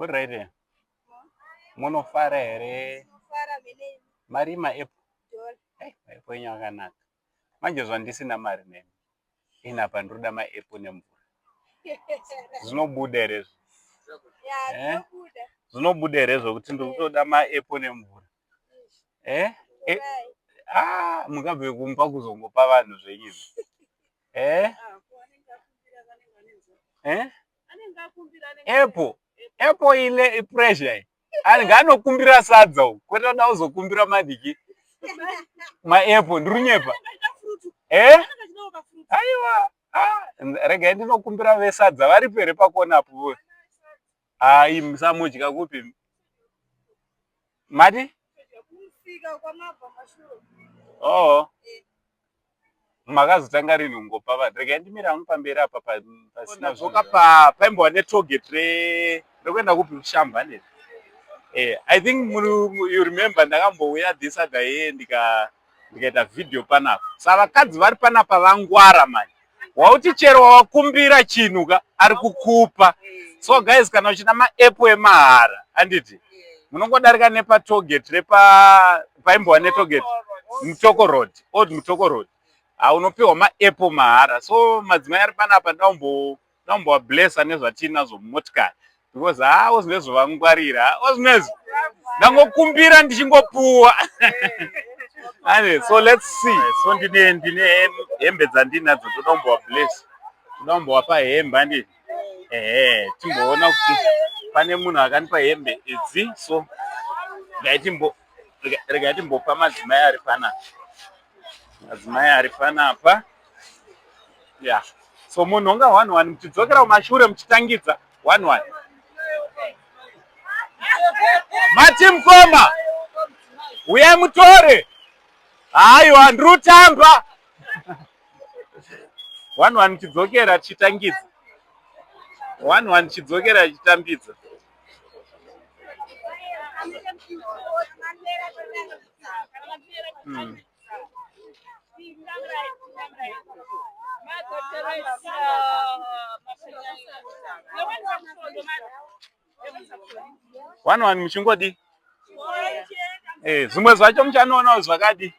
Muri right here? Munofara here? Mari maapp. Hey, maapp enyu akanaka. Manje zvandisina mari nemi. Ini apa ndinoda maapp nemvura. Zvinobuda here izvi? Eh? Zvinobuda here zvokuti ndiri kutoda maapp nemvura? Eh? Eh? Ah, mungabve kumba kuzongopa vanhu zvenyu izvi. Eh? Eh? Apple. Apple ile ipressure iyi. Anenge anokumbira sadza uku. Kwete kuda kuzokumbira madiki. Maapple ndiri kunyepa. Eh? Aiwa. Ah, regai ndinokumbira vesadza varipo here pakona apo. Hai musamudya kupi? Mati? Oh. Makazotanga rini kungopa vanhu? Regai ndimire hangu pamberi apa pasina zvoka pa paimbova netoget re rekuenda kupi kushamba ne. Eh, I think you remember ndakambouya this other year ndika ndikaita video panapa. Saka vakadzi vari panapa vangwara manje. Wauti chero wawakumbira chinhu ka ari kukupa. So guys kana uchida maapp emahara anditi munongodarika nepa tollgate repa paimbova netollgate Mutoko Road, Old Mutoko Road. Ha unopiwa maapp mahara. So madzimai ari panapa ndaumbo ndaumbovablessa nezvatiinazvo mumotikari because haa ozinezvo vangwarira ozinezvo ndangokumbira ndichingopuwa ane so let's see so ndine ndine hembe dzandinadzo toda kumbovabless toda kumbovapa hembe anditi ehe timboona kuti pane munhu akandipa hembe idzi so regai timbopa madzimai ari panapa madzimai ari panapa ya so munhu unga one one muchidzokera kumashure muchitangidza one one mati mukoma uyai mutore haiwa ndiri kutamba one one chidzokera tichitangidza one one chidzokera tichitambidza One one muchingodi eh, zvimwe zvacho muchanoonawo zvakadi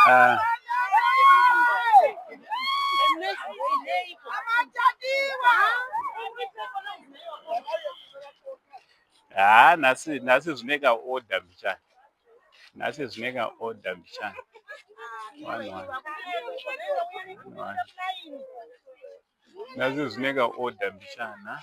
Ah. Haa nhasi nhasi zvine ka order mbichana. Nhasi zvine ka order mbichana. One one. One. Nhasi zvine ka order mbichana.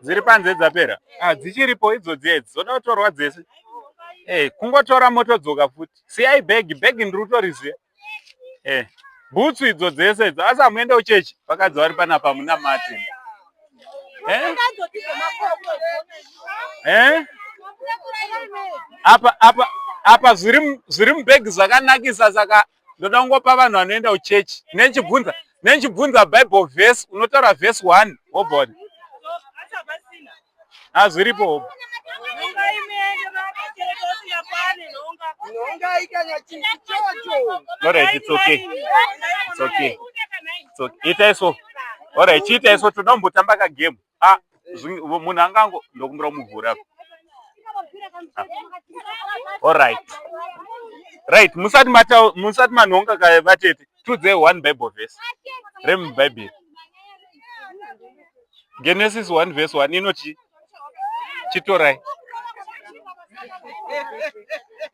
Dziri panze dzapera? Ah, dzichiripo idzodzi edzi dzoda kutorwa dzese. Eh, kungotora motodzoka futi. Siyai bhegi, bhegi ndiri kutoriziva. Eh, bhutsu idzo dzese idzo asi hamuende kuchechi vakadzi vari panapa munamati. Eh? Eh? Apa apa apa zviri zviri mubhegi zvakanakisa saka ndoda kungopa vanhu vanoenda kuchechi nechibvunza nechibvunza bible verse unotaura verse 1 wobva wati Ah, zviripo. Alright, it's okay. It's okay. It's okay. Itai so. Alright, chiitai so toda kumbotamba ka game. Ah, munhu angango ndokumbira kumuvhura. Ah. Alright. Right, musati mata musati manhonga ka vatete. Tiudzei one Bible verse remuBhaibheri. Genesis 1 verse 1 inoti chitorai.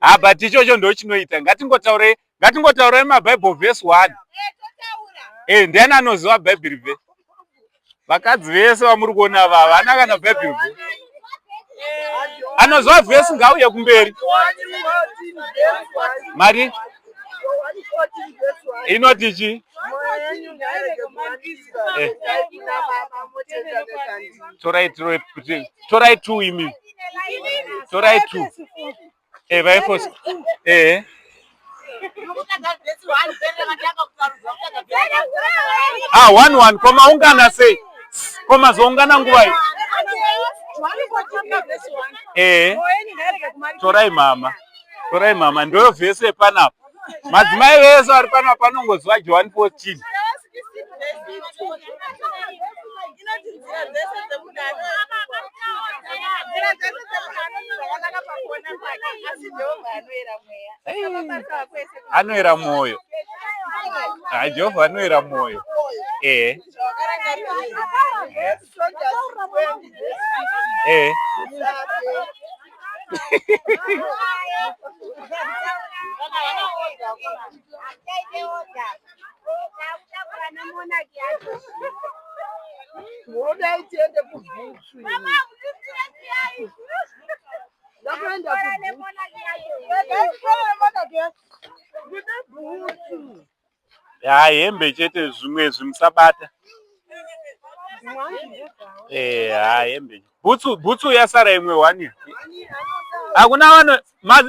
Ah, but ichocho ndochinoita. Ngatingotaurei. Ngatingotaurai mabible verse one. Eh, ndiani anoziva bible verse? Vakadzi vese vamuri kuona ava havana kana bible verse. Anoziva verse ngauye kumberi. Mari inoti chii? Eh. Torai torai two imi. Torai two. Eh, vaefosi. Eh. Ah, one one. Koma ungana sei? Koma zoungana nguvai? Eh. Torai mama. Torai mama. Ndoyo vhesi yepanapa. Madzimai vese vari panapa panongoziva John 14. Anoera mwoyo. Ah, Jehovha anoera mwoyo. Eh. Eh. Munoda tiende kubhutsu. Ndakuenda kubhutsu. Ya hembe chete zvimwe zvimusabata. Eh, ha hembe. Bhutsu bhutsu yasara imwe one. Hakuna vanhu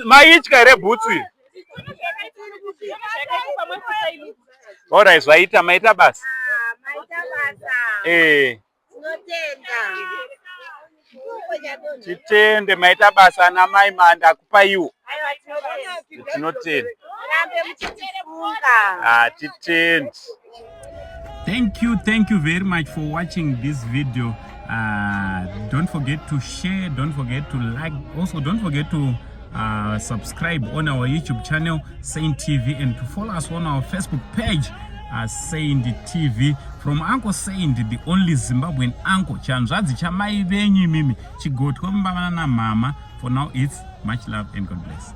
maitya here bhutsu iyi? Alright, zvaita maita basa. Ah, maita basa. Eh. Tinotenda. Titende maita basa ana mai manda akupaiwo. Tinotenda. Rambe muchitifunga. Ah, titende. Thank you, thank you very much for watching this video. Don't forget to share, don't forget to like, also don't forget to subscribe on our YouTube channel Saint TV and to follow us on our Facebook page Saint TV. From Uncle Saint, the only Zimbabwean uncle, chanzvadzi chamai venyu imimi, chigotwe mumba vana namama. For now it's much love and God bless.